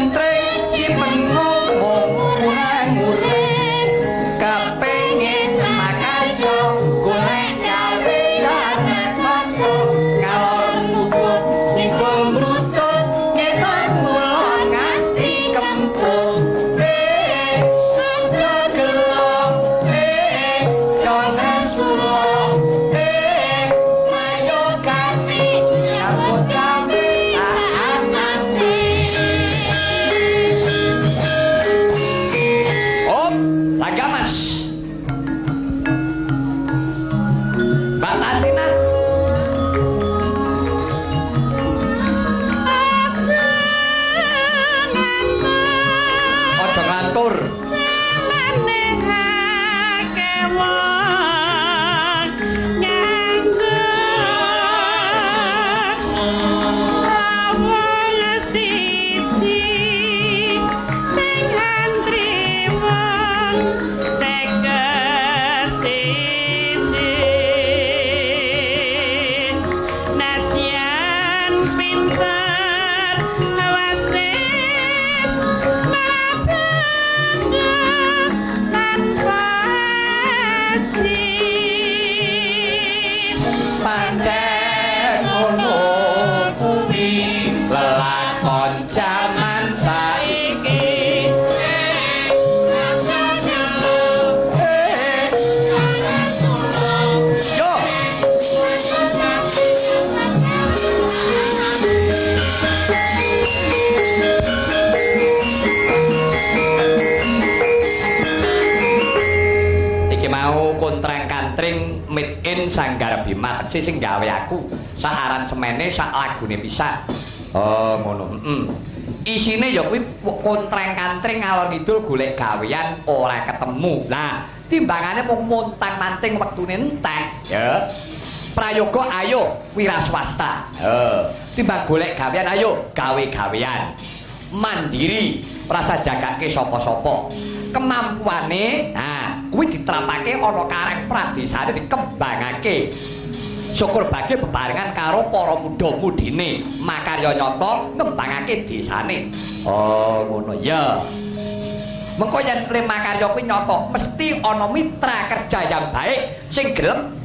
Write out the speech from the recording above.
Kantring cipen ngomong kurang urip kepengin makarya golek gawean rekoso ngalor ngudul ngidul mrucut ngetan ngulon nganti kemprung aja gelo yo ngrasulo ayo ganti nyambut gawe anane. Om, laga Mas. Mbak Tatina. Aja ngantur. Aja ngantur. Jalane akeh wong nganggur. Rawong siji sing antri wong 51. Nadyan pinter wasis mabenda tanpa aji. Pancen ngono kuwi lelakon jaman saiki. Aja gelo, yo. Iki mau kontrang-kantring made in Sanggar Bima tegese sing gawe aku sak aransemene sak lagune pisan. Oh ngono. Heeh. Isine ya kuwi kontrang-kantring ngalor ngidul golek gawean ora ketemu. Lah, timbangane mung montang-manting wektune entek, ya. Prayoga ayo wira swasta. Heeh. Timbang golek gawean ayo gawe-gawean. Mandiri, rasa jagake sapa-sapa. Kemampuane, nah, kuwi diterapake ana karang pradesane dikembangake. Syukur bagi bebarengan karo para muda-mudine makarya nyata ngembangake desane. Oh, ngono ya. Mengko yen le makarya kuwi nyata mesti ana mitra kerja yang baik sing gelem.